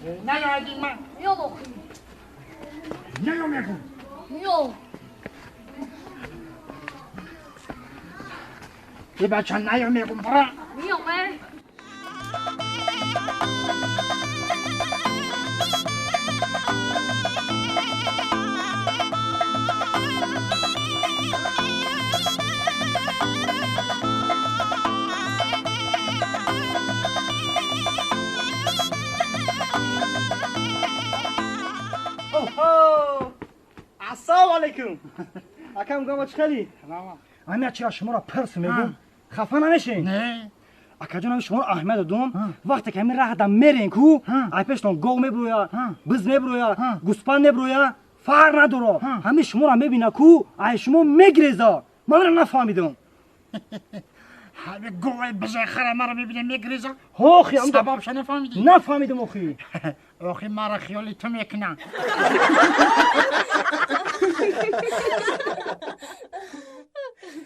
نیایدی من میام آخی. نیا میگم. میام. ای بچه نیا میگم برا. میام. السلام علیکم. اکم گام چخلی؟ همین چرا شما را پرس میگم خفه نمیشین؟ نه اکا جان شما را احمد دادم وقتی که همین راه دم میرین کو ای پیشتون گاو میبرویا بز میبرویا گوسپند میبرویا فرق نداره همین شما را میبینه کو ای شما میگریزه. من را نفهمیدم. همین گوه بزای خره مرا میبینه میگریزه؟ آخی سببش نفهمیدی؟ نفهمیدم آخی. آخی مرا خیالی تو میکنه.